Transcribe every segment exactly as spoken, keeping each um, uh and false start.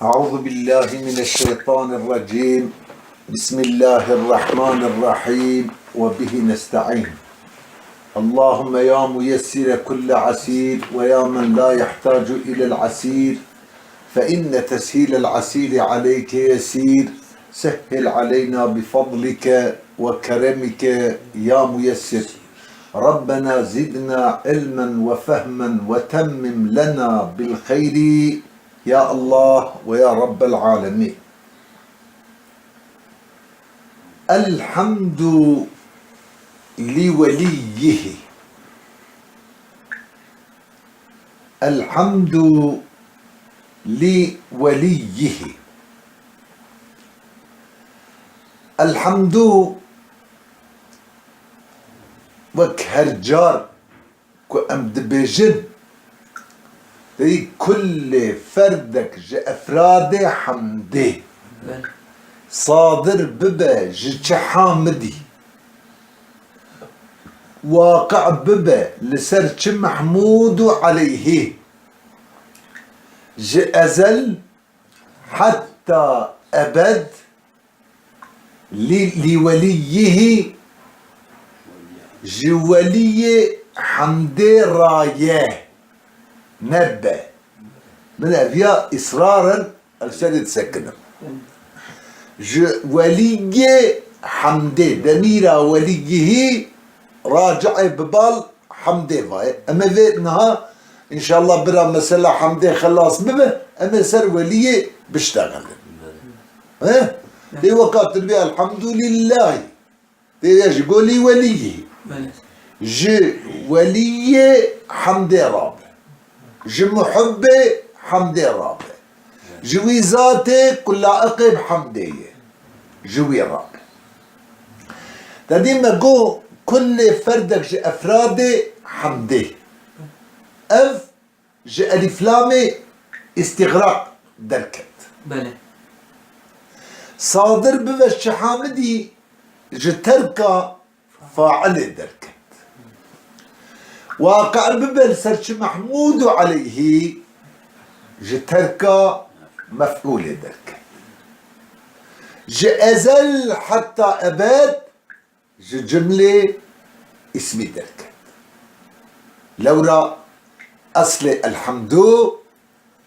أعوذ بالله من الشيطان الرجيم. بسم الله الرحمن الرحيم. وبه نستعين. اللهم يا ميسر كل عسير، ويا من لا يحتاج إلى العسير، فإن تسهيل العسير عليك يسير، سهل علينا بفضلك وكرمك يا ميسر. ربنا زدنا علما وفهما وتمم لنا بالخير يا الله ويا رب العالمين. الحمد لوليه. الحمد لوليه. الحمد وەک her car ku em dibêjin, ê kulê ferdek ji efradê hemdê Belê. sadir bibe ji çi Hamidî, waqi bibe li ser çi Mehmûd û Eleyhî, ji ezel heta ebed, lî, lî weliyihî, ji weliyê hemdê raye nebe. Min eviya israren ev serê disekinim. Ji weliyê hemdê, demîra weliyihî raci'ê bi bal Hemdê vaye. Em ê vê niha, înşallah bira mesela Hemdê xelas bibe, em ê ser weliyê biştexilin. He? Lê weka tu dibê Elhamdulîllahî. Tê de ji golî weliyî. Belê. Ji weliyê Hemdê rabe. Ji muhibbê Hemdê rabe. Ji wî zatê ku laiqê bi Hemdê ye. Ji wî re. Te dî me got, kulê ferdek ji efradê Hemdê. Ev ji elîflamê îstîxraq derket. Belê. Sadir bibe ji Hamidî, ji terka failê derket. Waqi bibe li ser çi Mehmûd û Eleyhî, ji terka mef'ûlê derket. Ji ezel heta ebed ji cimlê îsmî derket. Lewra eslê elhamdu,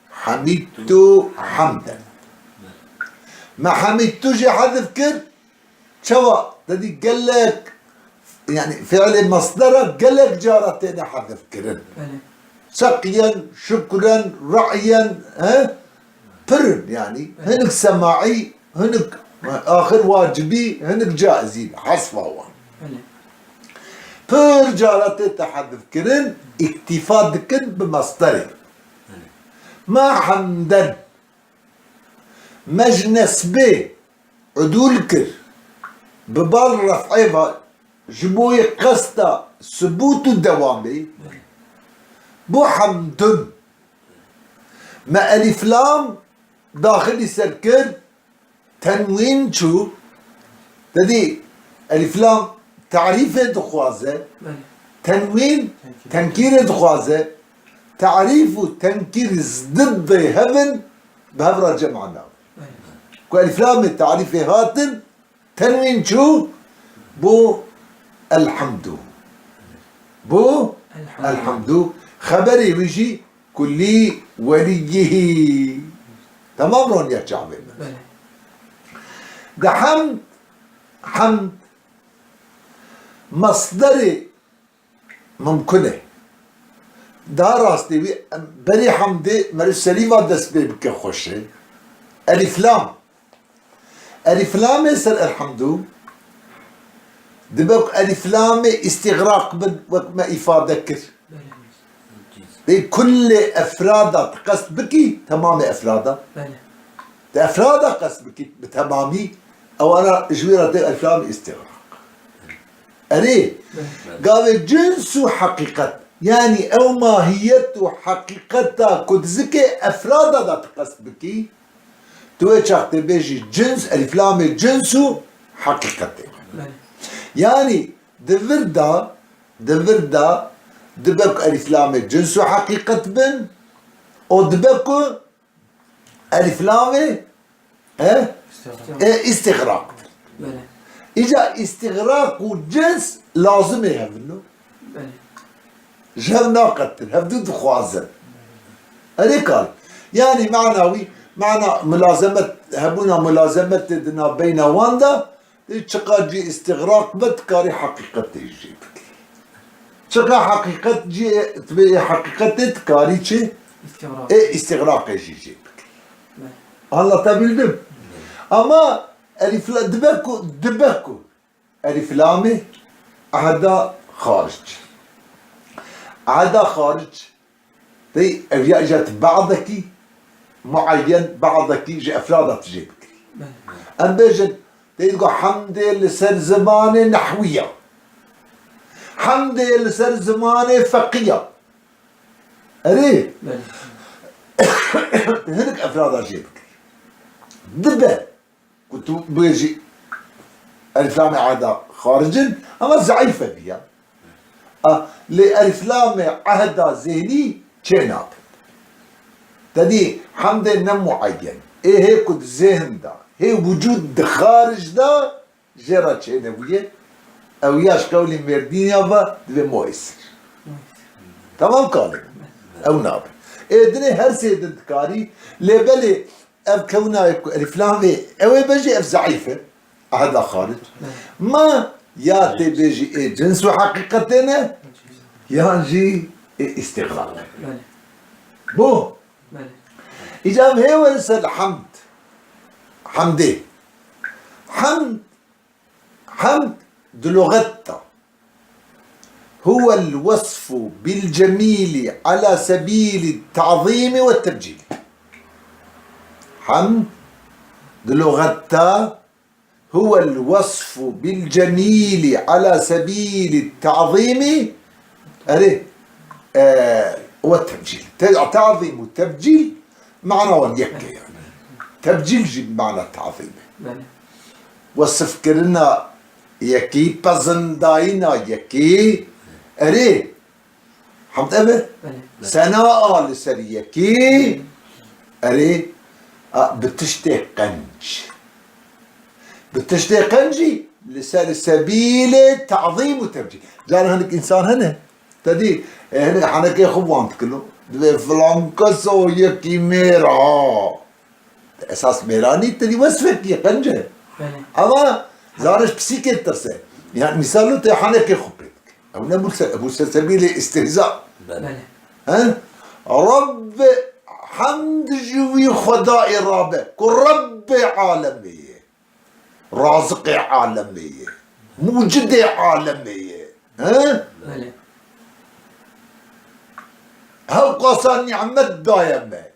hamîdtu, hamden. Me hamîdtu jî hedif kir, çawa? Te dî gelek, yani fiilê mesdera gelek cara têne hedif kirin. Belê. Seqiyen, şukren, re'yen, he? Pir in yani. Belê. Hinik semaî, hinik axir wacibî, hinik caizî, hesfa wan. Belê. Pir cara tê tehedif kirin, îktîfa dikin bi mesderê. Belê. Ma hemden. Me ji nesbê udûl kir, bi bal ref'ê ve, ji bo yê qesta subût û dewamê, bû hemdun. Me elîflam daxilî ser kir, tenwîn çû. Te dî elîflam tarîfê dixwaze, Belê. tenwîn tenkîrê dixwaze. Tarîf û tenkîr zdiddê hev in, bi hev re cem nabin. Belê. Ku elîflamê tarîfê hatin, tenwîn çû, bû elhamdu. Bû Elhamdu. elhamdu. Xeberê wî jî kulî weliyihî. Tamam roniya çavê min. Belê. Di hemd, hemd, mesderê mimkun e. Daha rastê wî, em berê hemdê meriv serî va dest pê bike xweş e. Elîflam. Elîflamê ser elhamdu dibe ku elîflamê îstîxraq bin, wek me îfade kir. Belê. Lê kulê efrada tu qest bikî, temamê efrada. Belê. Tu efrada qest bikî bi temamî, ewana ji wî re tê elîflamê îstîxraq. Erê, Belê. gavê cins û heqîqet. Yanî ew mahiyet û heqîqeta ku di zikê efrada de tu qest bikî, tu wê çax tê bêjî cins, elîflamê cins û heqîqetê. Belê. Yanî di vir de, di vir de dibe ku elîflamê cins û heqîqet bin, û dibe ku Elîflamê, he? Îstîxraq. E, îstîxraq. Belê. Îca îstîxraq û cins lazimê hevin lo. Belê. Ji hev naqetin, hevdu dixwazin. Erê kal. Yanî mana wî, mana mulazemet, hebûna mulazemetê di navbeyna wan de, Ê çiqa cî îstîxraq be, dikarî heqîqetê jî bikî. Çiqa heqîqet cî, tu bê ê heqîqetê dikarî çi? Îstîxraq. Ê îstîxraqê jî jê bikî. Bele. Anlatabildim? Ama elîfla-, dibe ku, dibe ku elîflamê ehda xaric. Ehda xaric Tey ev ya îca ti badekî muayyen, badekî ji efrada tu jê bikirî. Belê. Em bêjin, tey digo hemdê li ser zimanê nehwiya. Hemdê li ser zimanê feqiya. Erê. Belê. Hinek efrada jê bikirî. Dibe. Ku tu bêjî elîflamê ehda xaricin, ama zeîf e viya. A, lê elîflamê ehda zêhnî çê nabe. Te dî hemdê ne muayyen. Ê hê ku di zêhn de, hê wicûd di xaric de, jê re çênebûye, ew ya ji qewlî Mêrdîniya ve divê muêsir. Tamam kalê. Ew nabe. Ê dinê her sê din dikarî, lê belê ev kewna ku elîflamê ew ê bejî ev zeîf e. Ehda xaric. Ma ya tê bêjî ê cins û heqîqetê ne, yan jî ê îstîxraq e. Belê. Bo? Belê. Îca hê were ser hemd. Hemdê. Hemd Hemd di luxet de, huwel wesfu bil cemîlî ala sebîlî ta'zîmî we tebcîl. Hemd di luxet de, huwel wesfu bil cemîlî ala sebîlî ta'zîmî Erê, e, we tebcîl. Te-, ta'zîm û tebcîl mana wan yek e yani. Tebcîl jî mana ta'zîm e. Belê. Wesifkirina yekî, pezindayîna yekî. Erê, hemd ev e. Belê. Sena a li ser yekî. Erê, a, bi tiştê qenc. Bi tiştê qencî li ser sebîlê ta'zîm û tebcîl. Cara hinek însan hene, te dî, e, hinek henekê xwe wan dikilo. Divê filan kes o yekî mêr a. Esas mêranî te dî wesfekî qenc e. Belê. Ama zaniş pisîkê ditirse. Yani mîsal te henekê xwe pê dike. Ew ne bû ser, bû ser sebîlê îstihza. Belê. Belê. He? Rabb hemd ji wî Xwedayê rabe. Ku Rabbê alemê ye. Raziqê alemê ye. Mucidê alemê ye. He? Belê. Hewqasa nîmet daye me.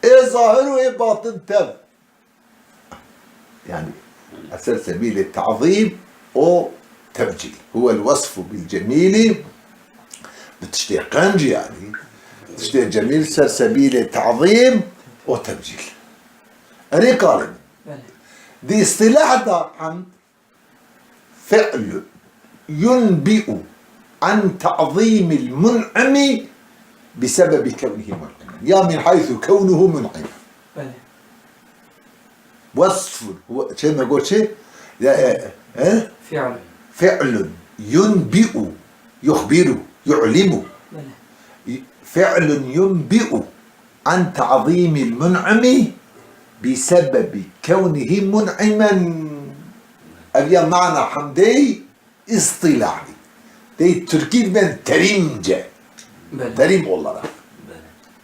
Ê zahir û ê batin tev. Yani, ser sebîlê ta'zîm û tebcîl. Huwel wesfu bil cemîlî, bi tiştê qenc yani. Tiştê cemîl ser sebîlê ta'zîm û tebcîl. Erê kalê min. Belê. Di îstîlah de hemd, fi'lun yunbi'u an ta'zîmil mun'imi bi sebebi kewnihi mun'imen. Ya min haythu kewnuhu mun'imen. Belê. Wesfun, huwe, çi me got çi? Ya, e, e? Fi'lun. Fi'lun yunbi'u, yuhbiru, yu'limu. Belê. Fi'lun yunbi'u an ta'zîmil mun'imi bi sebebi kewnihi mun'imen. Ev ya mana hemdê îstîlahî. Tey Tirkî dibên terîmce. Belê. Terîm olarak.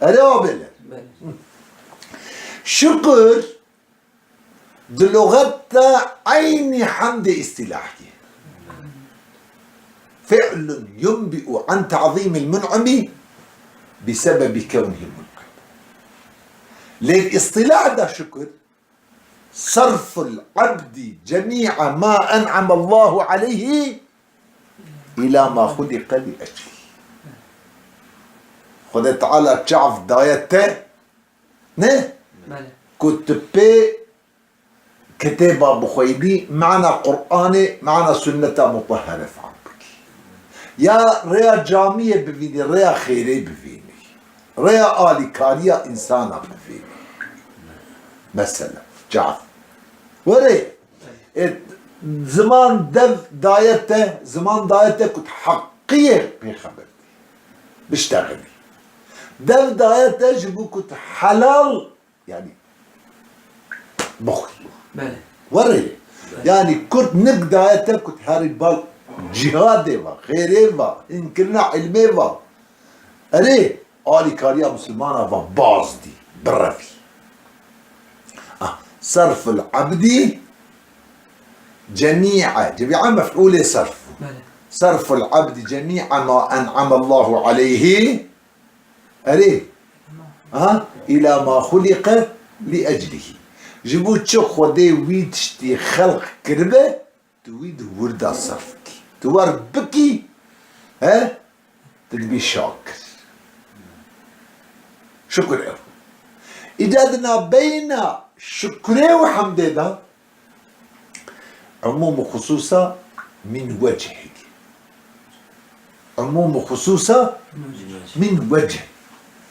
Belê. Erê abeler. Belê. Şükür di luxet de eynî hemdê îstîlahî. Fi'lun yunbi'u an ta'zîmil mun'imi bi sebebi kewnihi mun'im. Lê îstîlah de şükür, sarful abdi cemî'a ma en'amallahu aleyhi ila ma xuliqe li eclî. Xwedê Teala çav daye te, ne? Belê. Ku tu pê kitêba bixweyî, mana Qur'anê, mana sunneta mutehhere fehm bikî. Ya rêya camiyê bivînî, rêya xêrê bivînî. Rêya alîkariya însana bifêmî. Mesela, çav. Were, e, ziman dev daye te, ziman daye te ku tu heqiyê pêxeber bî. Biştexilî. Dev daye te ji bo ku tu helal, yanî, bixwî. Belê. Were. Belê. Yanî, kurt nik daye te ku tu herî bal cîhadê va, xêrê va, hînkirina ilmê va. Erê, alîkariya misilmana va bazdî, birevî. Ah, serful ebdî cemî'e. Cemî'e mef'ûlê serf. Belê. Serful ebdî cemî'e ma en'amallahu aleyhî. Erê. Ha? Îla ma xuliqe li eclihî. Ji bo çi Xwedê wî tiştî xelq kiribe, tu wî di wir de serf bikî. Tu wer bikî, he? Tu dibî şakir. Şukur ew. Îca di nabeyna şukurê û hemdê de umûm û xusûsa min wecihî. Umûm û xusûsa min wecih.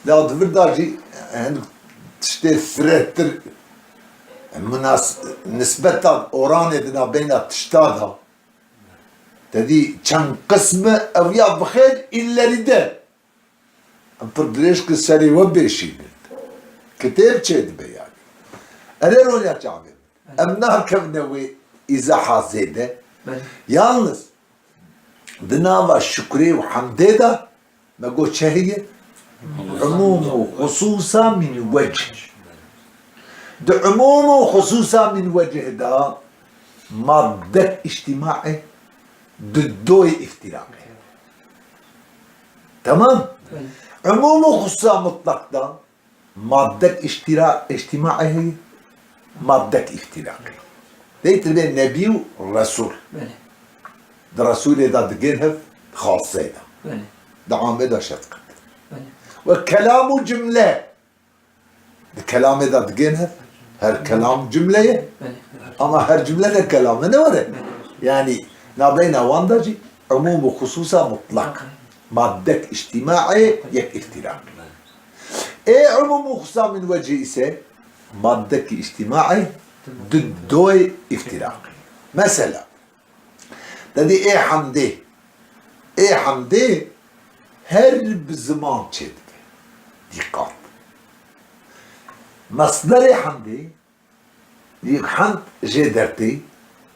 La di vir de jî, e, hinek tiştê firehtir, e, minas-, nisbeta oranê di nabeyna tişta de. Te dî çend qism e, ew ya bi xêr îlerî de. Em pir dirêj ki serê we bêşînin. Kitêb çêdibe yanî. Erê, rol ya çavê min. Em nakevine wê îzaha zêde. Belê. Yalnız di nava şukrê û hemdê de me got çi heye? Umûm û xusûsa min wecih. Di umûm û xusûsa min wecih de maddek îctîmaê di doyê îftiraqê. Tamam? Belê. Umûm û xusûsa mutlaq de maddek îştîra-, îctîmaê heye, maddek îftiraqê. Lê tu dibê nebî û resûl. Belê. Di resûlê de digên hev, di xasê de. Belê. Di amê de şefqet. Belê. Ve kelam û cimle. Di kelamê de digên hev, her kelam cimle ye. Belê. Ama her cimle ne kelam e, ne were? Belê. Yanî nabeyna wan de jî umûm û xusûsa mutlaq. Belê. Maddek îctîmaê yek îftiraqî. Ê umûm û xusûsa min wecihî ise maddekî îctîmaê di doyê îftiraqî. Mesela, te dî ê hemdê, ê hemdê her bi ziman çêdibe. Dîqat. Mesderê hemdê Yek hemd jê dertê,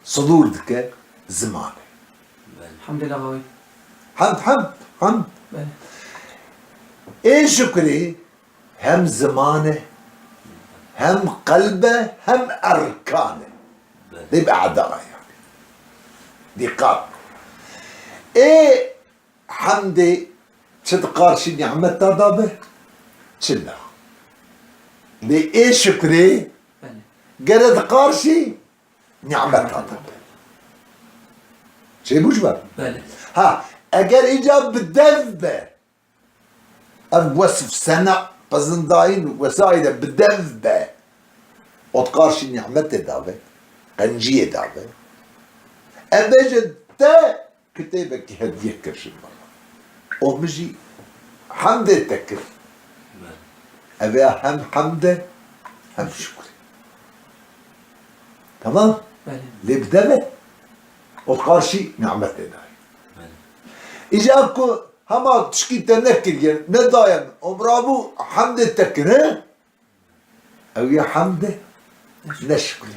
sidûr dike zimanê. Hemdê lexawî. Hemd, hemd, hemd. Belê. Ê şukrê hem ziman e, hem qelb e, hem erkan e. Belê. Dê bi eda yani. Dîqat. Ê Hemdê çi di qarşî nîmeta de be, çi ne. Lê ê şukrê Belê. gere di qarşî nîmeta de be. Çêbû ji me? Belê. Ha, eger îca bi dev be, ev wesf sena, pezindayîn, wesaîle bi dev be, û di qarşî nîmetê de be, qenciyê de be, em bêjin te kitêbekî hediye kir ji min re. Û min jî hemdê te kir. Belê. Ev ya hem hemd e, hem şukr e. Tamam? Belê. Lê bi dev e. Û qarşî nîmetê dayê. Belê. Îca ku hema tişkî te nekiriye, nedaye min, û rabû hemdê te kir, he? Ew ya hemd e, ne şukr e.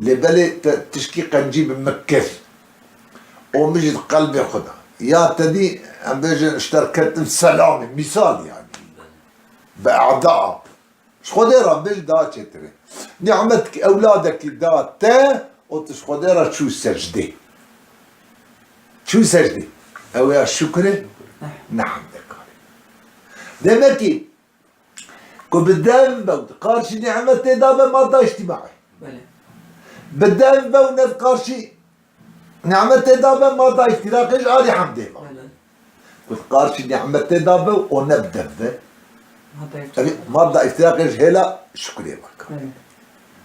Lê belê te tişkî qencî bi min kir. Û min jî di qelbê xwe de. Ya te dî, em bêjin, ji te re ketim selamê, mîsal yani. Bi eda. Ji Xwedê re bêj daha çêtir e. Nîmetkî, ewladekî da te, û tu ji Xwedê re çû secdê. Çû secdê. Ew ya şukr e, ne hemdekar e. Demek ki, Ku bi dev be û di qarşî nîmetê de be, madda îctîmaî. Belê. Bi dev be û ne di qarşî nîmetê de be, madda îftiraqê ji alî hemdê ve. Belê. Ku di qarşî nîmetê de be û ne bi dev be, Madda ev îftiraqê. madda îftiraqê ji hêla şukrê ve. Belê.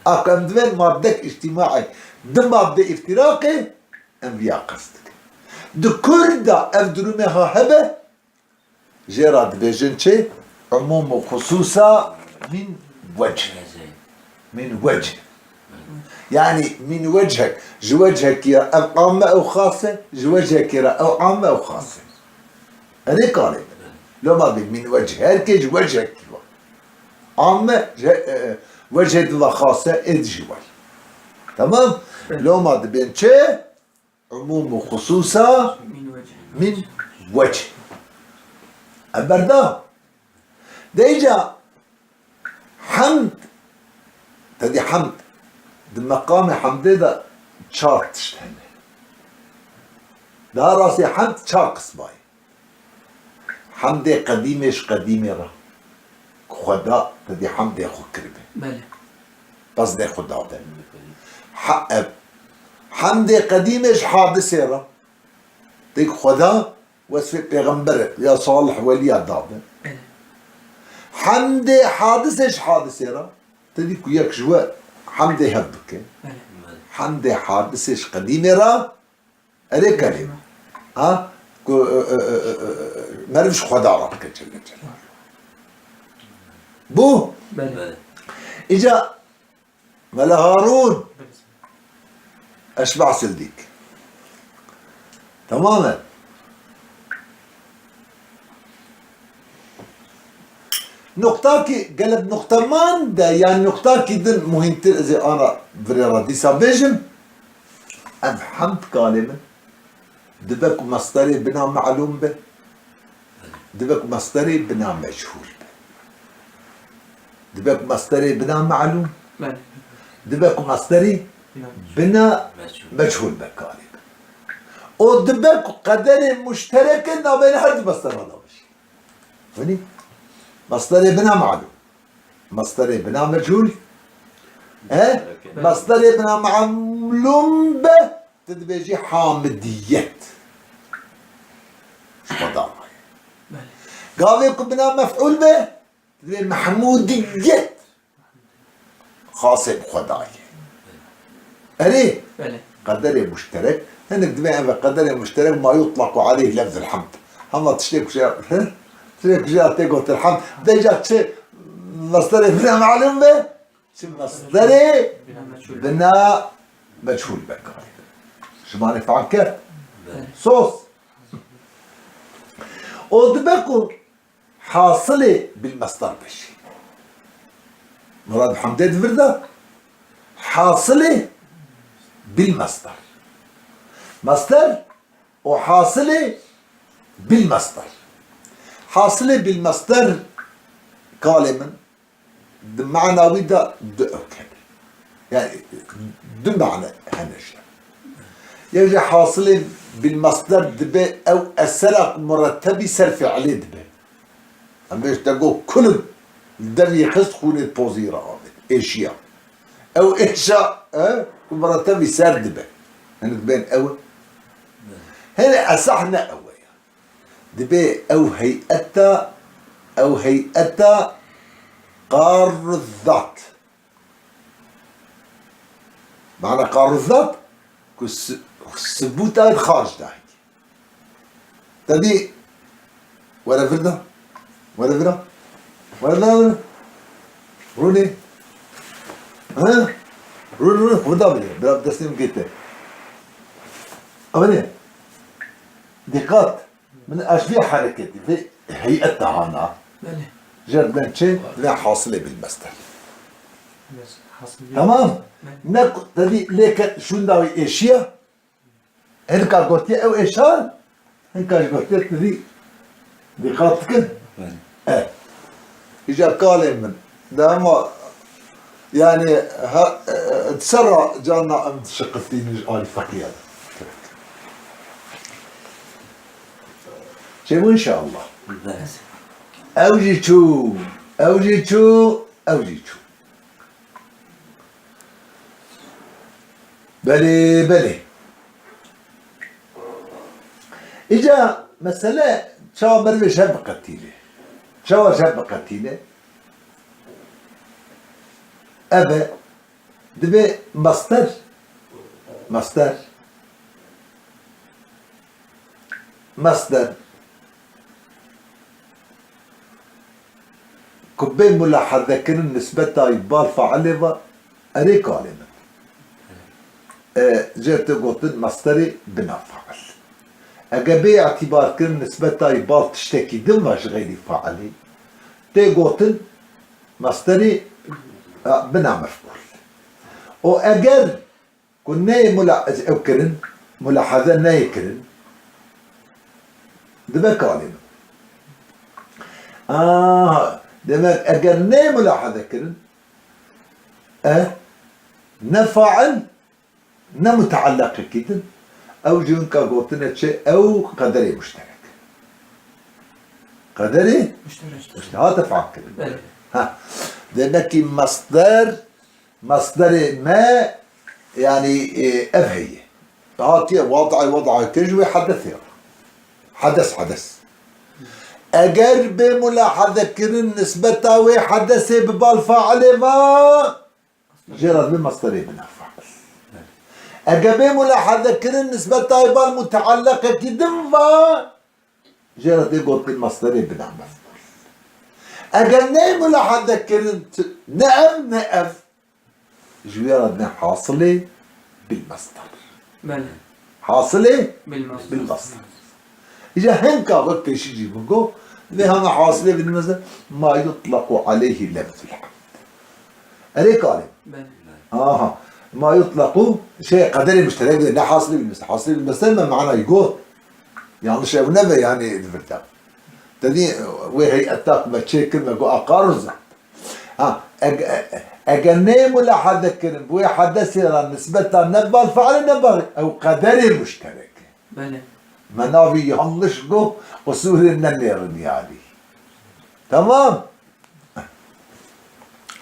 A ku em divên maddek îctîmaî, di maddê îftiraqê, em viya qest dikin. Di kur de ev durumê ha hebe, Jê re dibêjin çi? Umûm û xusûsa min wech. Min wech. Yanî min wechek. Ji wechekî re ev amme ew xas e, ji wechekî re ew amme ew xas e. Erê kalê. Loma dê min wech. Her kê ji wechekî ve. Amme, ji, e, e, wechê di ve xas e, ê di jî we. Tamam? Loma dibên çi? Umûm û xusûsa min wech. Ev berda. Deyca hemd, tedî hemd, di meqamê hemdê de çar tişt hene. Daha rastî hemd çar qisma ye. Hemdê qedîmê ji qedîmê re. Ku Xweda tedî hemdê xwe kiribe. Belê. Qesdê xwe dade. Ha, ev. Hemdê qedîmê ji hadisê re. Tê ku Xweda wesfê pêxember ya salih weliya dade. Belê. Hemdê hadisê ji hadisê re. Tedî ku yek ji we hemdê hev bike. Belê. Hemdê hadisê ji qedîmê re. Erê kelîm. Ha? Ku, e, e, e, e, e, meriv ji Xweda re dike Celle Celaluhu. Bû? Belê. Belê. Îca Mela Harûn. Belê. Eşba Sildîk. Tamam e. Nuqtakî, gelek nuqte man de, yan nuqtakî din muhîmtir ez ê ana virê re dîsa bêjim. Ev hemd kalê min dibe ku mesderê bina melûm be, dibe ku mesderê bina mechûl be. Dibe ku mesderê bina melûm, Belê. Dibe ku mesderê Bina. bina Mechûl. mechûl be kalê min. O dibe ku qederê muştereke nabên her du mesdera de bişî. Binî? Mastarê bina malûm. Mastarê bina mecûl. He? Mastarê bina malûm be, tu dibêjî hamidiyet. Ji Xweda re. Belê. Gavê ku bina mef'ûl be, tu dibê mehmûdiyet. Xasê bi Xwedayê. Erê, Belê. Qederê muşterek, hinek divê eve qederê muşterek ma yutlaqu aleyh lefzul hamd. Hema tiştê ku jê, tiştê ku jê tê gotin hamd. Deca çi mastarê bina malûm be, çi mastarê Bina meçhûl. bina meçhûl be karî. Ji manê fam kir. Belê. Sos. O dibe ku Hasilê bilmestar be jî. Murad Hemdê di vir de hasilê bilmestar. Mestar û hasilê bilmestar. Hasilê bilmestar kalê min di mana wî de du ewk hene. Yani du mane hene jî. Yek jî hasilê bilmestar dibe ew esera ku murettebî ser fiilê dibe. Em bêj te got kulim li devî xist xûnê pozî re avêt. Êşiya. Ew êşa, e, ku murettebî ser dibe. Hinek bên ew. Hele esah ne ew e ya. Dibê ew heyeta, ew heyeta qarru zat. Mana qarru zat, ku si-, sibûta xarc dahî. Tedî, were vir de, were vira, were da, were. Rûnê. He? Rûn, rûn, vir da bile. Bira destê min girîte. Aferîn. Dîqat. Min ez vê hereketî, vê heyet de hana. Belê. Jer ben çi? Vê hasilê bilmestar. Yes, hasilê Tamam. bilmestar. Belê. Ne ku tedî lê ke şûnda wî êşiya. Hinka gotiye ew êşa, hinka ji gotiye tedî dîqat dikin. Belê. E. Îca kalê min. Dema, yani, ha, e, e, serra carna em dişiqitînin ji alî feqîya de. Çêbû inşallah. Belê. Ew jî çû, ew jî çû, ew jî çû. Belê, belê. Îca mesele çawa merivê ji hev biqetîne. Çawa ji hev biqetîne? Ev e, divê mastar, mastar, mastar, Ku bê mulahazekirin nisbeta bal failê ve, erê kalê min. E, jê tê gotin masderê bina fail. Ege bê îtîbarkirin nisbeta bal tiştekî din ve ji xeyrî failê, tê gotin masderê, e, bina mef'ul. Û eger ku neyê mula-, ew kirin, mulahaze neyê kirin, dibe kalê min. Aha, demek eger neyê mulahaze kirin, e, ne fail, ne mutealliqekî din, ew jî hinka gotine çi, ew qederê muşterek. Qederê Muşterek. muşterek. Hate fehm kirin. Belê. Ha, demek ki masder Masderê me, yanî, e, ev heye. Hatiye wad'ê, wad'ê kir ji wê hedesê re. Hedes, hedes. Eger bê mulahaze kirin nisbeta wê hedesê bi bal failê va, jê re dibê masderê bina fail. Eger bê mulahaze kirin nisbeta wê bal mutealliqekî din va, jê re dê gotin masderê bina mef'ul. Eger neyê mulahaze kirin, ti-, ne ev, ne ev, ji wê re ne hasilê bil masder. Belê. Hasilê Bil masder. bil masder. Îca hinka wek pêşî jî min got, vê hema hasilê bil masder, ma yutlequ aleyhi lefzul hamd. Erê kalê. Belê. Aha. Ma yutlequ şey, qederê muşterek de ne hasilê bil masder. Hasilê bil masder me manayî got. Yanlış ew nebe, yani, di vir de. Te dî wê heyeta ku me çêkir, me got, a Karl Rıza. Ha, eg-, e-, eger neyê mulahaze kirin, bi wê hedesê re nisbeta ne bal failê ne bal, ew qederê muşterek e. Belê. Me navî yanlış got, usulê nenêrin yani. Tamam.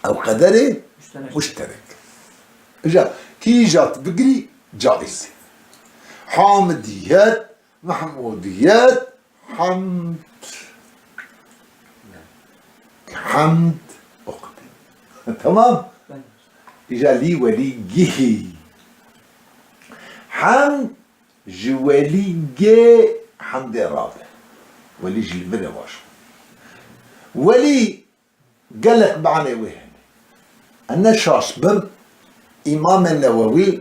Ew qederê Muşterek. muşterek. Îca kîja tu bigirî caiz e. Hamidiyet, Mahmudiyet, hamd. Hamd. O qeder. Tamam. Belê. Îca lî welîgihî. Hamd ji welîgê hamdê rabe. Welî ji li vir e baş. Welî Gelek manê wê hene. Ez ne şaş bim, Îmamê Newewî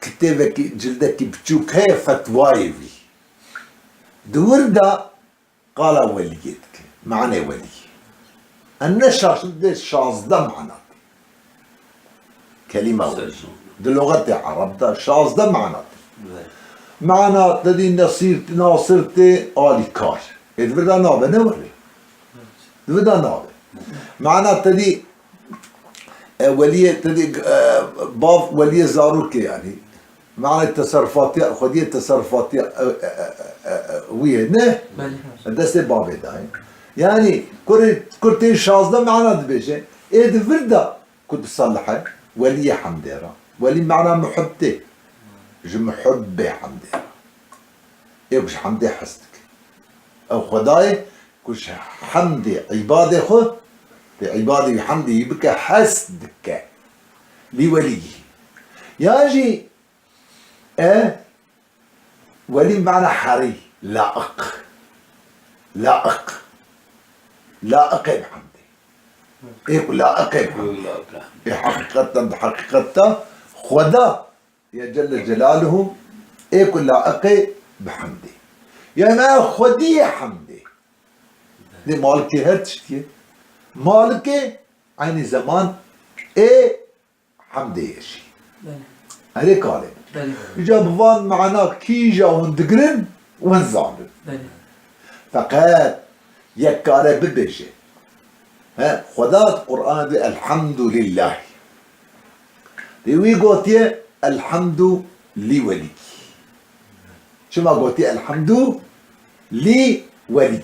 kitêbekî, cildekî biçûk heye, Fetwayê wî. Di wir de qala weliyê dike, manê weliyê. Ez ne şaş bim, dê şazdeh mana tê. Kelîma welî. Di luxetê ereb de şazdeh mana tê. Evet. Mana te dî nesîr, nasir tê alîkar. Ê di vir de nabe, ne welî. Evet. Di vir de nabe. Mana te dî, e, weliyê, te dî, e, bav weliyê zarokê yanî. Mana teserrufatiya, xwediyê teserrufatiya, e, e, e, e, e, wî ye, ne? Belê. Destê bavê dayê. Yanî, kurê, kurtê şazdeh mana dibêje. Ê di vir de Ku diselihe weliyê hemdê re. Welî mana muhib tê. Ji muhibbê hemdê re. Ê ku ji hemdê hez dike. Ew Xwedayê ku ji hemdê îbadê xwe, dê îbadê wî hemdê wî bike, hez dike. Lî weliyî. Yan jî e Welî mana herî, laiq. Laiq. Laiqê bi hemdê. Ê ku laiqê bi hemdê. Ê heqîqeten, bi heqîqeta Xweda ya Celle Celaluhu, ê ku laiqê bi hemdê. Yani xwediyê hemdê. Lê malikê her tiştî ye. Malikê eynî zeman ê hemdê ye jî. Belê. Erê kalê. Belê. Îca bi van mana kîja hûn digirin, hûn zanin. Belê. Feqet yek kare bibêje. He, Xweda di Qur'anê de elhamdulillah. Dê wî gotiye elhamdu lî welî. Çima gotiye elhamdu lî welî?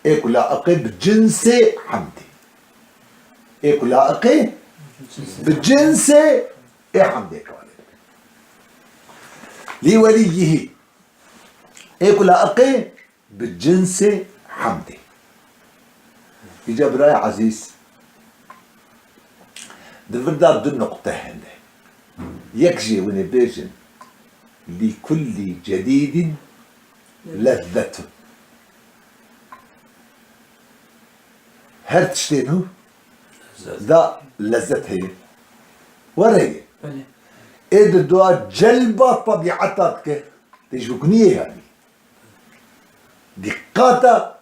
Ê ku laiqê bi cinsê hemdê. Ê ku laiqê bi cinsê ê hemdê kalê. Lî welî yihî. Ê ku laiqê bi cinsê hemdê. Îca birayê ezîz, di vir de du nuqte hene. Yek jê hûn ê bêjin, "Lî kullî cedîdîn lezzetun." Her tiştê nû da lezet heye. Were heye. Belê. Ê di dua celba tebîeta dike. Tê ji ku niyê yanî. Dîqata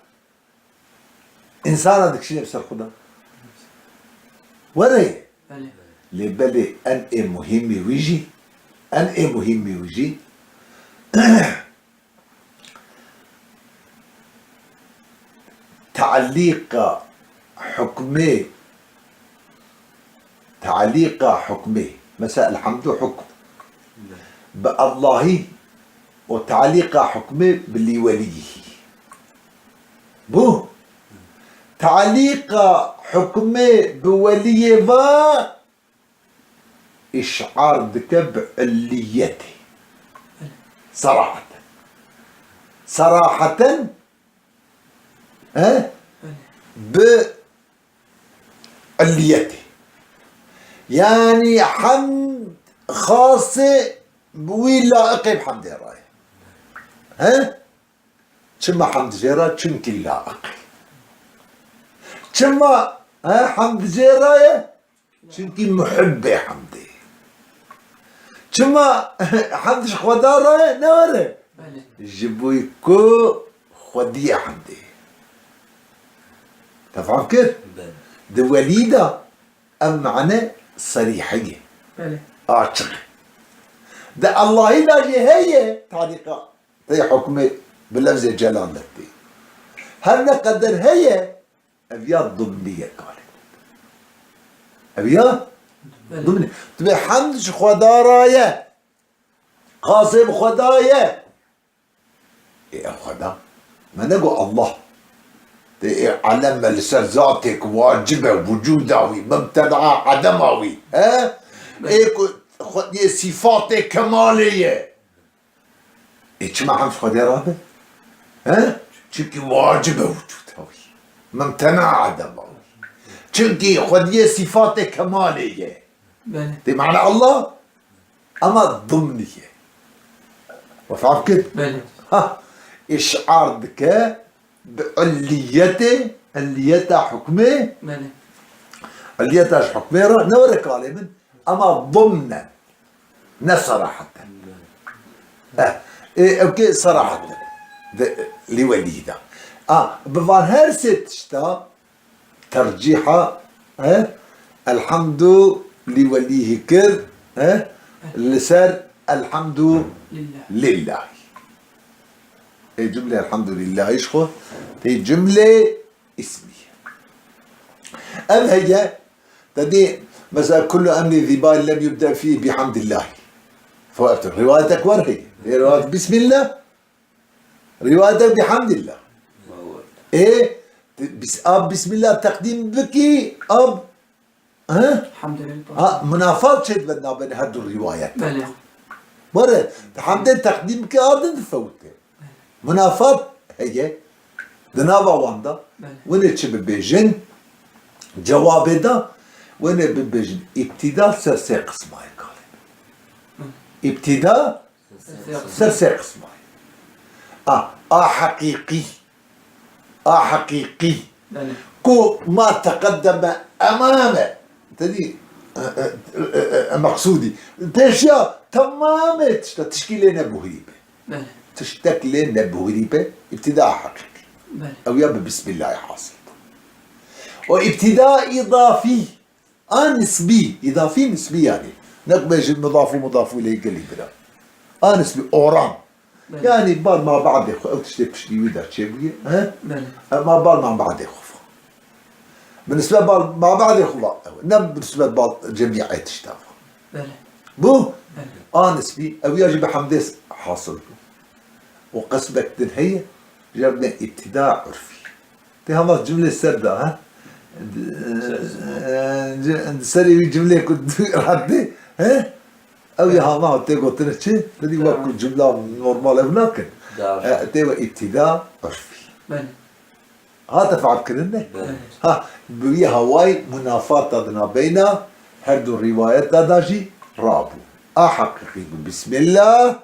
însana dikişîne bi ser xwe de. Were heye. Belê. Lê belê en ê muhîmî wî jî, en ê muhîmî wî jî, Te'lîqa hukmê, te'lîqa hukmê, mesela elhamdu hukm, bi Allahî û te'lîqa hukmê bi lîweliyî. Bû? Te'lîqa hukmê bi weliyê va îşar dike bi illiyetê. Seraheten. Seraheten, he? Bi illiyetê. Yanî hemd xasê bi wî laiqê bi hemdê re ye. He? Çima hemd jê re? Çimkî laiq e. Çima, he, hemd jê re ye? Çimkî muhibbê hemdê. Çima hemd ji Xweda re ye? Ne were? Belê. Ji bo ku xwediyê hemdê. Te fam kir? Belê. Di welî de ev mane serîhe ye. Belê. Açiq e. Di Allahî de jî heye, tarîqa. Tê hukmê bi lefzê celalet tê. Her ne qeder heye, ev ya dimnî ye kalê. Ev ya Belê. Dimnî. Tu bê hemd ji Xweda re ye. Qasê bi Xweda ye. Ê ev Xweda. Me negot Allah. Tê ê elem me li ser zatê ku wacib e, wucûda wî, mimtena edema wî. He? Belê. Ê ku xwe-, yê sîfatê kemalê ye. Ê çima hemd Xwedê rabe? He? Çimkî wacib e wucûda wî. Mimtena edema wî. Çimkî xwediyê sîfatê kemalê ye. Belê. Tê mana Allah, ama dimnî ye. We fam kir? Belê. Ha, îşar dike bi illiyetê, illiyeta hukmê. Belê. Illiyeta ji hukmê re, ne were kalê min. Ama dimnen, ne seraheten. Eh, ê, ew kê seraheten. Di, li welî de. A, bi van her sê tişta tercîha, eh, elhamdu li welîhî kir, eh, li ser elhamdu Lillah. Lillahî. Ê cumlê elhamdu lillahî ji xwe tê cumlê îsmî. Ev heye, te dî, mesela, kullu emrî zî bal lem yubde fî bihamdillahî. Fe-, riwayetek wer heye. Ê riwayet bismillah, riwayetek bihamdillah. Ê, bis-, ab bismillah teqdîm bikî, ab He? Elhamdülillah. Ha, munafat çê dibe navbên her du rîwayet. Belê. Were, di hemdê teqdîm ke a din difewte. Munafat heye. Di nava wan de. Belê. Winê çi bibêjin? Cewabê de winê bibêjin. Îbtîda ser sê qismayê kalê. Hı. Îbtîda Ser sê qisma ye. A, a heqîqî. A heqîqî. Belê. Ku ma teqeddeme emame. Te dî, e, e, e, e, meqsûdî. Pêşiya temamê tişta, tişkî lê nebuhirî be. Belê. Tiştek lê nebuhirî be, îbtîda heqîqî. Belê. Ew ya bi bismillahî hasil bû. O îbtîda îdafî. A nisbî, îdafî nisbî yanî. Ne ku bêjin mudaf û mudaf ileyh gelî bira. A nisbî, oran. Belê. Yanî bar mabadê xwe, ew tiştê piştî wî de çêbûye, he? Belê. Em a bar mabadê xwe va. Bi nisbet bar mabadê xwe va ew. Ne bi nisbet bar cemî ê tişta va. Belê. Bû? Belê. A nisbî, ew ya jî bi hemdê hasil bû. Û qismek din heye, jê re dibên îbtîda urfî. Tê hema cumlê ser de, ha? Di, di serê wî cumlê ku radê, he? Ew ya hema tê gotin çi? Te dî wek ku cumla normal ev nakin. Dar. E, tê we îbtîda urfî. Belê. Hate fehm kirin ne? Belê. Ha, bi wî hawayî munafata di navbeyna her du rîwayeta de jî rabû. A heqîqî bi bismillah,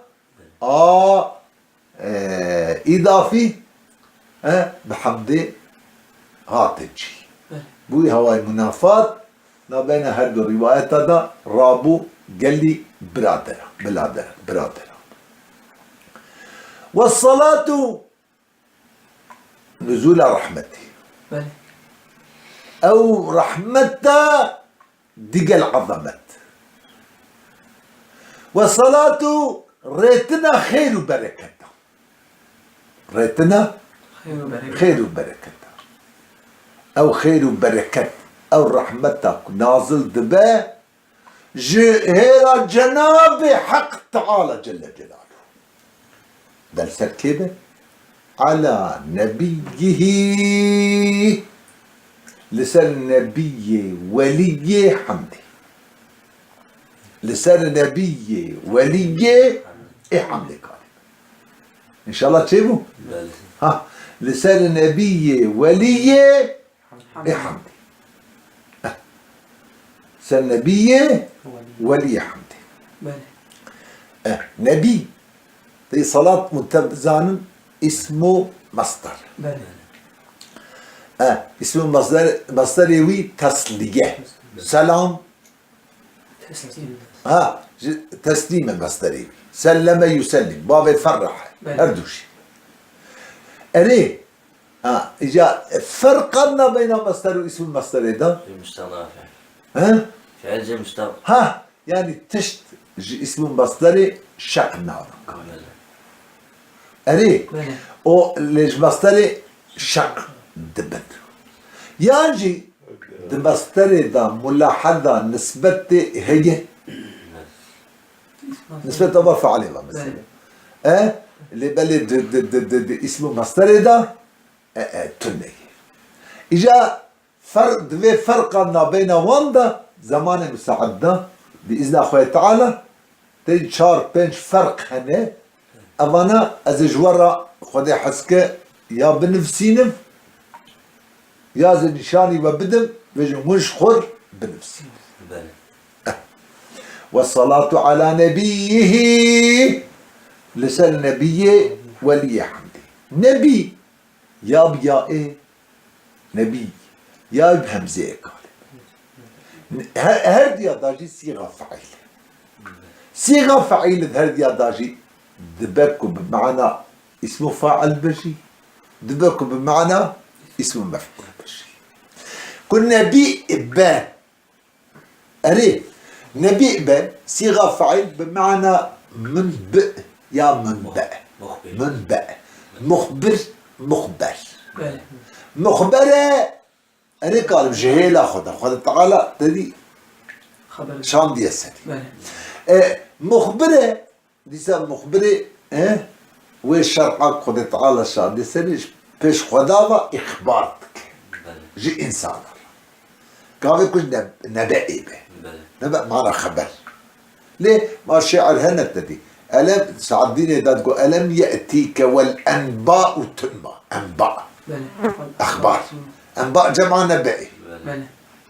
a, e, îdafî, e, bi hemdê hate cî. Belê. Bû hawayê munafat, nabeyna her du rîwayeta de rabû gelî biradera, biladera, biradera. Wessalatu nuzula rahmetî. Belê. Ew rahmeta digel azamet. Wessalatu rêtina xêr û bereketa. Rêtina Xêr û bereket. Xêr û bereketa. Ew xêr û bereket, ew rehmeta ku nazil dibe, ji hêra Cenabê Heq Teala Celle Celaluhu. De li ser kê be? Ala nebiyyihî. Li ser nebiyê weliyê hemdê. Li ser nebiyê weliyê ê hemdê karî. Înşallah çêbû? Belê. Ha, li ser nebiyê weliyê ê hemdê. Eh. Ser nebiyê weliyê hemdê. Belê. Eh, nebî. Tê salat û te bizanin îsmû mesder. Belê. Eh, îsmû mesder, mesderê wî tesliye. Selam. Teslîm. Ha, ji teslîm e mesderê wî. Selleme yusellim. Bavê ferrehe. Belê. Her du jî. Erê, ha, îca ferqa nabeyna mesder û îsmû mesderê de? Jê muşteq nafe. He? Fiil jê muşteq. Ha, yanî tişt ji îsmû mesderê şeq nabin. Belê. Erê, Belê. O lê ji mesderê şeq dibin. Yan jî di mesderê de mulaheza nisbetê heye. Nisbeta va fealê va mesela. Belê. E, lê belê di, di, di, di, di îsmû mesderê de, e, e, tune ye. Îca fer-, di vê ferqa nabeyna wan de, zemanê misaid de, bi îzna Xwedê Teala, tê çar pênc ferq hene. Evana ez ê ji we re Xwedê hez ke ya binivîsînim, ya zî nîşanî we bidim, vêjin hûn ji xwe re binivîsînin. Belê. Wessalatu ala nebiyyihî, li ser nebiyê weliyê hemdê. Nebî, ya bi ya ê, nebî, ya bi hemzeyê kalê. Her, her diya da jî sîxa feîl. Sîxa feîl di her diya da jî dibe ku bi mana îsmû faîl be jî, dibe ku bi mana îsmû mef'ûl be jî. Ku nebî be, Erê, nebî be, sîxa feîl bi mana munbi ya munbe. Muxbir. Munbe. Muxbir, muxber. Belê. Muxbere, erê kalim ji hêla xwe de, Xwedê Teala te dî Xeber. Şandiye serî. Belê. E, muxbire, Dîsa muxbirê, e, wê şer'a Xwedê Teala şandê serê ji pêş Xweda ve îxbar dike. Belê. Ji însana re. Gavê ku ne-, nebe'ê be. Belê. Nebe mana xeber. Lê ma şê'ir hene te dî. Elem, Saadînê de digo, "Elem ye'tîke vel enba'u tunma." Enba. Belê. Exbar. Enba cema nebe'ê. Belê.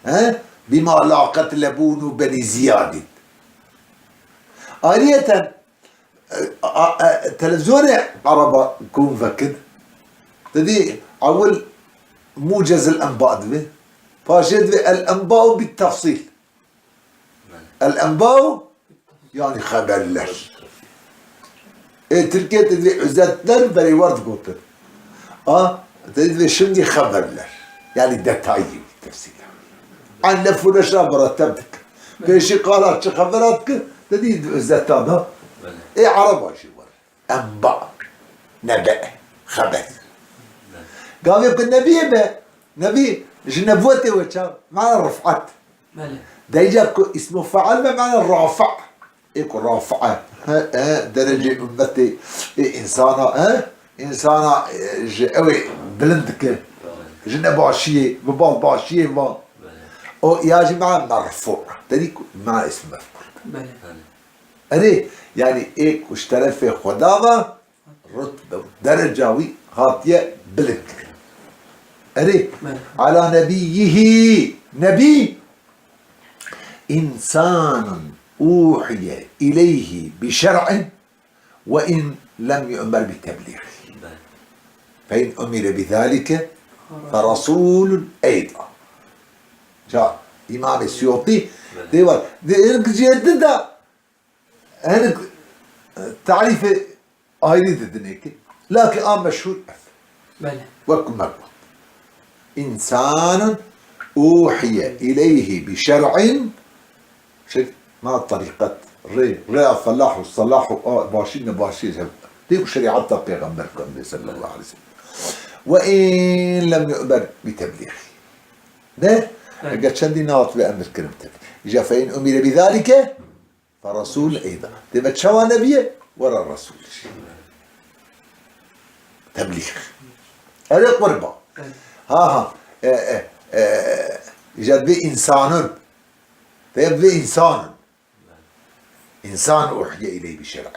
He? Bima la qetlebûn û benî ziyadîn. Ayrıyeten, A, a, televîzyonê ereba ku hûn vekin, te dî ewil mucezil enba dibe, paşê dibe el enba'u bit tefsîl. El enba'u yani xeberler. Ê Tirkiyê te dî özetler berê war digotin. A, te dî şimdi xeberler. Yani detaylı tefsîl. An lef û neşra muretteb dikin. Pêşî qala çi xebera dikin, te dî özeta da. Belê. Ê ereba jî war. Enba. Nebe. Xeber. Belê. Gavê ku nebiyê be, nebî ji nebûetê we çav, mana rif'at. Belê. Deyca ku îsmû fe'al be, mana rafi'. Ê ku rafi'e, he, he, derecê ummetê, ê, însana, he, însana, e, ji ew ê bilind dike. Ji nebaşiyê, bi bal başiyê va. O ya jî ma merfu'. Te dî ku ma ism mef'ul. Belê. Erê, yani ê ku ji terefê Xweda ve rutbe û dereca wî hatiye bilind kirin. Erê, Belê. Ala nebiyyihi, nebî, insanun uhiye ileyhi bi şer'in ve in lem yu'mer bi teblîghi. Belê. Fe in umire bi zalike fe rasulun eyda. Ça, Îmamê Siyotî, belê, tê var. Di hinek cihê din de, hinek, e, tarîfê ayrî didinê ki. Lakin a meşhûr ev. Belê. Wek me got. İnsanun uhiye ileyhi bi şer'in, şey, ma tariqet, rê, rêya felah û selah û a, başî nebaşî hev. Tê ku şerîeta Pêxember kandê sallallahu aleyhi ve sellem. Ve in lem yu'mer bi teblîği. Ne? Evet. Eger çendî nehat ve emir kirin tek. Îca fe in umire bi zalike, fe Resul eyda. Deme çawa nebiye? Wera Resul. Teblîğ. Erê qurba. Evet. Ha, ha. E, e, e, îca bi insanın. Deme bi insanın. İnsan uhiye ileyhi bi şer'in.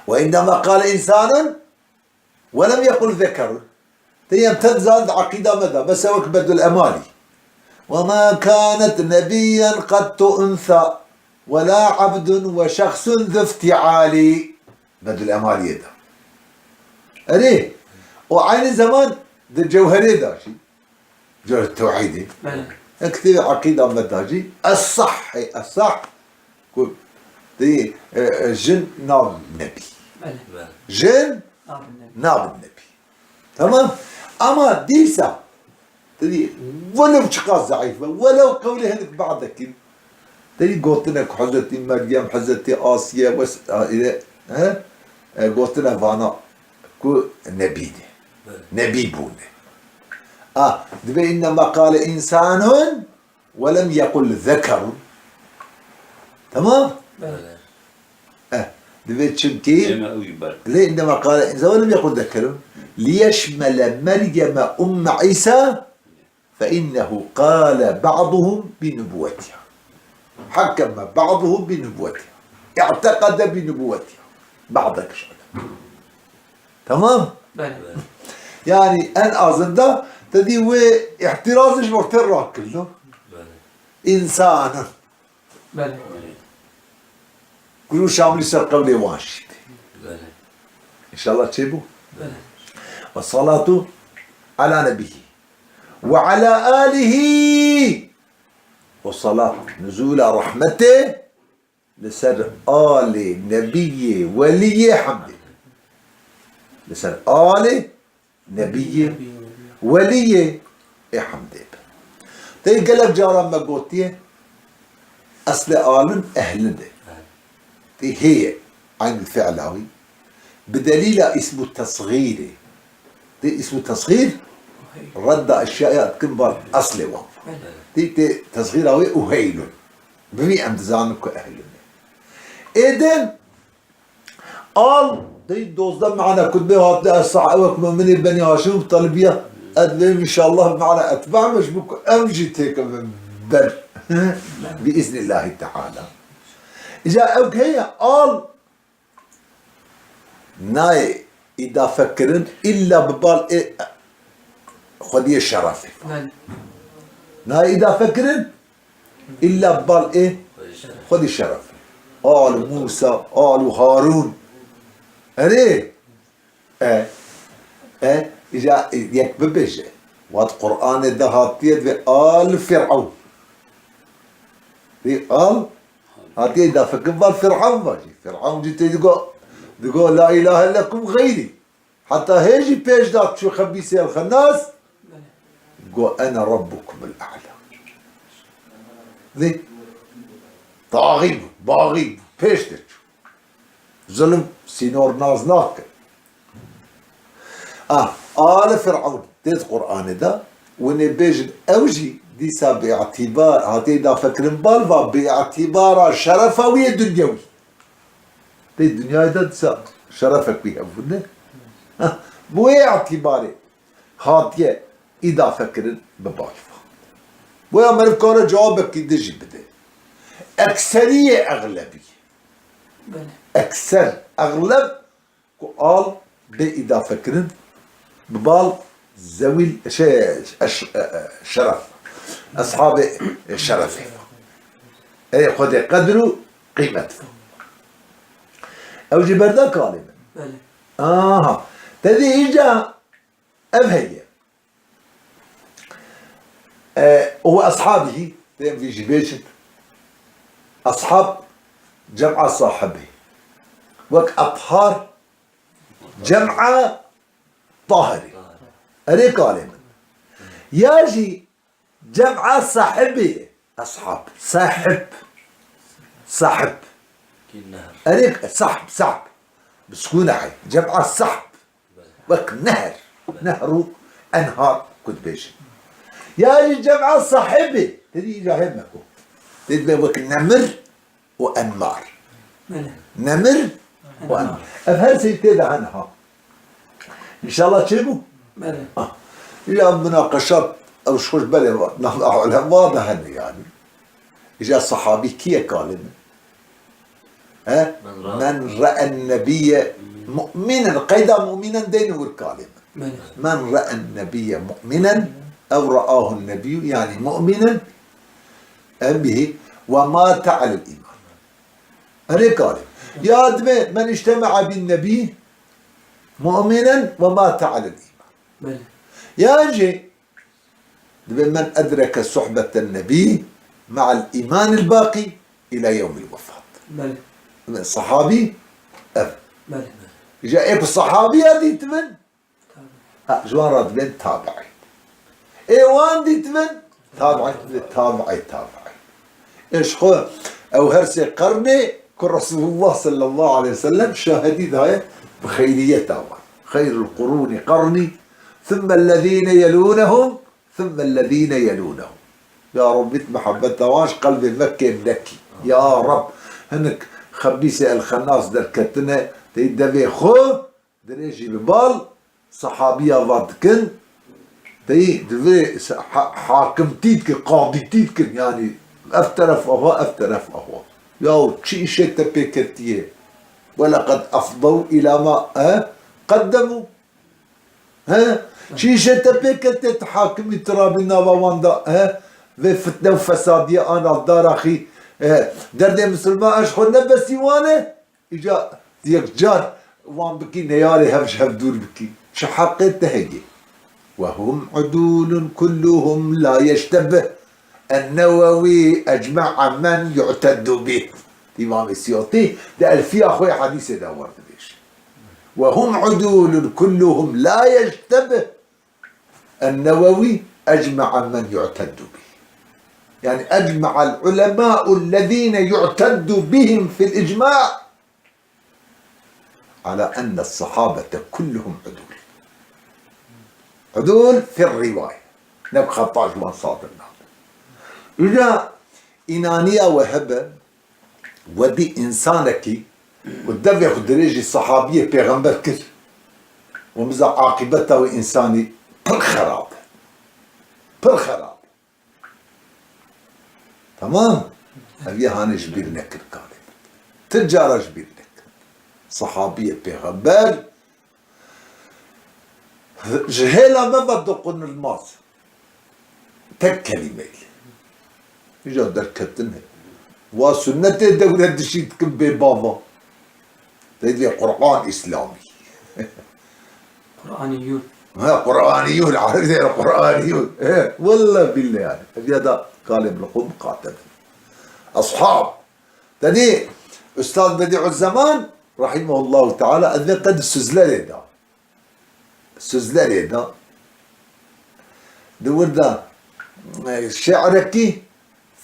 Ve indema kale insanın, Welem yekul zekerun. Te yem te dizan di eqîda me de. Mesela wek Bedul Emalî. Ve ma kanet nebiyyen qattu unsa. Ve la abdun ve şexsun ziftiali. Bedul Emaliyê de. Erê. O aynı zaman di Cewherê de jî. Cewher Tewhîdê. Belê. Ek tê eqîda me de jî. Es-sah, es-sah. Ku tê, e, e, jin nabin nebî. Belê. Belê. Jin nabin nebî. Nabin nebî. Tamam. Ama dîsa, tedî, welew çiqas zeîf be, welew qewlê hinek ba'dekî, tedî gotine ku Hezretî Meryem, Hezretî Asiye, wes-, a, îre, he? E, gotine vana ku nebî ne. Belê. Nebî bûne. A, dibe innema qale insanun, Welem yekul zekerun. Tamam? Belê. Eh, divê çimkî Ême ew jî ber. Lê indema qale insan welem yekul zekerun. Liyeşmele Meryeme umme İsa fe innehu qale ba'duhum bi nubuwetiha. Hakkeme ba'duhum bi nubuwetiha. İ'tekade bi nubuwetiha. Ba'dek şöyle. Tamam? Belê. Yani en azından tedî wê ihtirazê ji bo te rakirdo. Belê. İnsanın. Belê. Guru Şamlî ser qewlê wan şî. Belê. İnşallah çê bû. Belê. Ve salatu ala nebihi. Ve ala alihi. Ve salat nuzula rahmeti. Li ser alê nebiyê weliyê hemdê. Li ser alê nebiyê weliyê ê hemdê be. Tê gelek caran me gotiye, eslê alin ehlin e. Tê heye, eynî fi'la wî. Bi delîla îsmû tesxîrê. Tê îsmû tesxîr redda eşyaya dikin bar eslê wan. Tê, tê tesxîra wê uheylun. Bi vî em dizanin ku ehlin e. Êdin al dey dozdeh mane kutbê hatine, ez sah ewek muminê Benî Haşim Mutalibiya. Ez dibêm inşallah mane etba me ji bo ku em jî têkevin ber. Bi iznillahî teala. Îca ew heye al nayê îdafe kirin îlla bi bal ê xwediyê şerefê. Belê. Nayê îdafe kirin îlla bi bal ê xwedî şerefê. Al Musa, al Harun. Erê. E, e, îca yek bibêje. Wat Qur'anê de hatiye divê al Fir'ewn. Vê al hatiye îdafe kirin bar Fir'ewn ve jî. Fir'ewn jî tê digo, digo la ilahe lekum xeyrî. Heta hê jî pêş de çû Xebîsê El Xennas, go ene rabbukumul a'la. Vê taxî bû, baxî bû, pêş de çû. Zulm sînor nas nake. Ah, ale Fir'ewn tê di Qur'anê de, winê bêjin ew jî dîsa bi îtîbar, hatiye îdafe kirin bal va bi îtîbara şerefa wî yê dunyewî. Tê dinyayê de dîsa şerefek wî hebû ne? Heh, bi wê îtîbarê hatiye îdafe kirin bi bal va. Boya meriv kare cewabekî din jî bide. Ekseriyê exlebî. Belê. Ekser, exleb ku al bê îdafe kirin, bi bal zewîl, şey, eş-, e, e, şeref. Eshabê şerefê. Ey Xwedê qedir û qîmet. Ew jî berda kalê min. Belê. Aha. Te dî îca ev heye. E, û eshabihî, tên vî jî bêjin. Eshab cem'a sahibê. Wek ethar cem'a tahirê. Erê kalê min. Ya jî cem'a sahibê. Eshab. Sahib. Sahib. Kî nehr. Erê sahb, sahb. Bi sukûn e hey. Cem'a sahb. Wek nehr. Nehr û enhar ku dibêjin. Ya jî cem'a sahibê. Tedî îca hê me ku. Tê dibe wek nemir û enmar. Belê. Nemir û enmar. Ev her sê tê de hene ha. Înşallah çêbû? Belê. Ah. Ya minaqeşat ew ji xwe ji belê va, nava ulema de hene yani. Îca sahabî kî ye kalê min? He? Men ra'a. Men ra'en nebiyye mu'minen. Qeyda mu'minen deyne wir kalê min. Belê. Men ra'en nebiyye mu'minen ew ra'ahun nebiyyü, yani mu'minen, em bihî, ve mate alel iman. Erê kalê. Ya dibe men ictema'a bin nebî mu'minen ve mate alel iman. Belê. Ya jî dibe men edreke suhbeten nebî ma'al imanil baqî ila yewmil wefat. Belê. Dibe sahabî ev. Belê. Îca ê ku sahabiya dîtibin, ha, ji wan re dibên tabi'î. Ê wan dîtibin, tabi'î, tabi'î, tabi'î. Ê ji xwe ew her sê qernê ku Resulullah sallallahu aleyhi ve sellem şahidî daye bi xeyriyeta wan. Xeyrul qurûnî qernî, thummellezîne yelûnehum, thummellezîne yelûnehum. Ya Reb, bit muhebbeta wan ji qelbê me kêm nekî. Ya Reb, hinek xebîsê El-Xennas derketine, tey devê xwe, dirêjî bi bal, sahabiya va dikin, tey divê se-, ha-, hakimtî dikin, qadîtî dikin, yani ev teref ava, ev teref ava. Yaw çi îşê te pê ketiye? Weleqed efdew îla ma, e, qeddemû. He? Çi îşê te pê ketiye, tu hakimî, tu rabî nava wan da, he? Vê fitne û fesadiye ana daraxî, e, derdê misilman, ez xwe nebesî wan e. Îca yekcar wan bikî, neyarê hev ji hev dûr bikî. Çi heqê te heye? Ve hum udûlun kulluhum la yeştebih. En-Newewî ecme'a men yu'teddu bih. Îmamê Siyotî di Elfiya xwe yê hedîsê de wer dibêje. Ve hum udûlun kulluhum la yeştebih. En-Newewî ecme'a men yu'teddu bih. Yani ecme'al ulema'u lezîne yu'teddu bihim fil icma' ala enne sahabete kulluhum udul. Udul fir riwaye. Ne bi xeta ji wan sadir nabe. Îca înaniya we hebe, wedî însanekî ku devê xwe dirêjî sahabiyê pêxember kir û miza aqîbeta wê însanî pir xerab e. Pir xerab e. Tamam. Ev yê hanê ji bîr nekir kalê. Ti cara ji bîr nekir. Sahabiyê pêxember ji hêla me ve dokunulmaz. Tek kelîmeyê. Îca derketin he. Wa sunnetê dewre dişî dikin bê bava. Tê dê Qur'an Îslamî. Qur'anîyûn. Ha, Qur'anîyûn, Erebî dê Qur'anîyûn. He, welle bille yani. Ev ya da kalê bi xwe miqate bin. Eshab. Te dî Ustaz Bedîuzzeman rahimehullahu teala, ez vê qed Sizlerê da. Sizlerê da. Di wir de, e, şi'rekî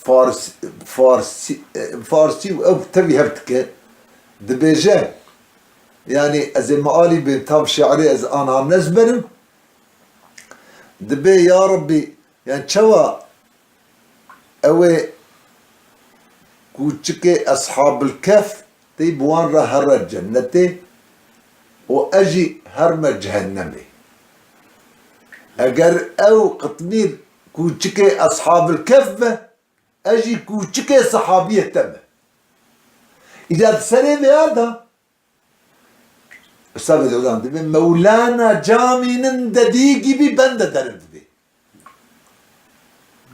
Fars-, Farsî, e, Farsî û ew tevî hev dike. Dibêje, yanî ez ê mealî bê tam şi'rê ez anha nezberim. Dibê ya Rebbî, yani çawa ew ê kûçikê Eshabil Kehf tê bi wan re here cennetê û ez jî herme cehennemê. Eger ew qitmîr kûçikê Eshabil Kehf be, ez jî kûçikê sehabiyê te me. Îca di serê vêya de, Ustaz Bedîuzzeman dibê, Mewlana caminin dediği gibi ben de derim dibê.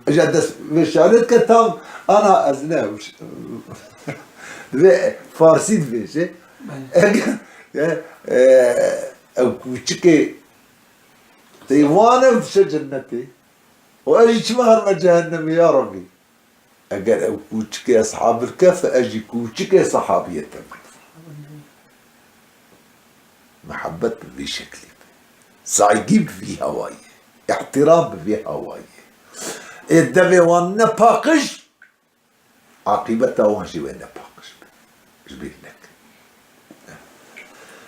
Îca dest vê şi'rê dike tam ana ez ne, dibê Farsî dibêje. Belê. Eger, e, e, ew kûçikê tê wan ew dişe cennetê. Û ez jî çima herme cehennemê ya Rebbî? Eger ew kûçikê Eshabul Kehf, ez jî kûçikê sehabiyê te bûm. Mihebet bi vî şeklî be. Saygî bi vî hawayê. Îhtiram bi vî hawayê. Ê devê wan ne paqij, aqîbeta wan jî wê ne paqij be. Ji bîr neke.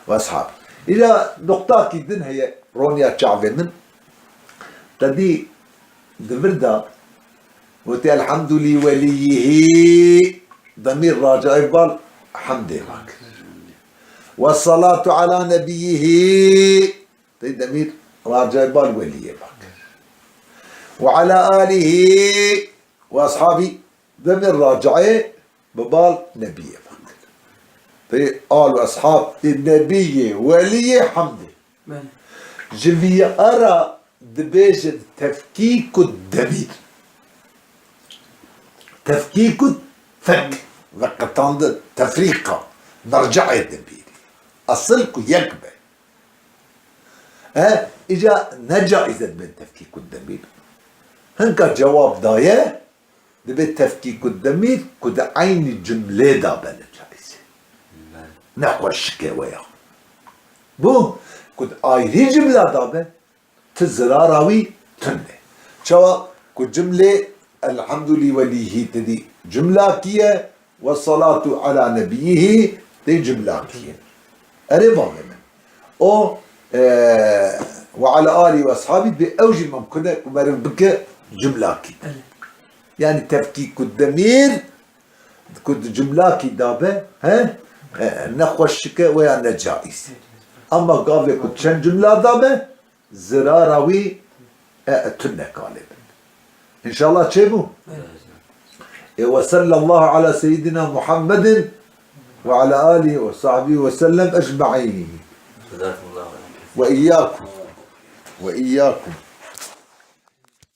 Weshab. Îja nuqtakî din heye, roniya çavê min. Te dî di vir de gotî, "Elhamdû lî welîyihî", demîr racayê bal hemdê vak. "Ve salatu ala nebiyihî", tê demîr racayê bal welîyê vak. "Ve ala alihî ve ashabî", demîr racayê bi bal nebiyê vak. Tê al û eshab, tê nebiyê, welîyê, hemdê. Belê. Ji vî ara dibêjin tefkîk û demîr. Tefkîk û fek, veqetandin, tefrîqa, merce'ê demîrî. Esil ku yek be. E, îca ne caiz e dibên tefkîk û demîr. Hinka cewab daye, dibê tefkîk û demîr ku di eynî cumlê de be ne caiz e. Belê. Ne xweşik e weya. Bû ku di ayrî cumla de be, ti zirara wî tune. Çawa ku cumlê Elhamdû lî welîhî ti dî cumlakî ye, "Ve salatu ala nebiyihî" tê cumlakî ye. Erê bavê min. O, e, "Ve ala alî ve ashabî" bê ew jî mimkun e ku meriv bike cumlakî. Erê. Yani tefkîk û demîr ku di cumlakî dabe, he? E, ne xweşik e weya ne caiz. Ama gavê ku çend cumla dabe, zirara wî, e, e, tune kalê bin. İnşallah çêbû. E, ve sallallahu ala seyyidina Muhammedin ve ala alihi ve sahbihi ve sellem ecmaîn. Ve iyyakum. Ve iyyakum.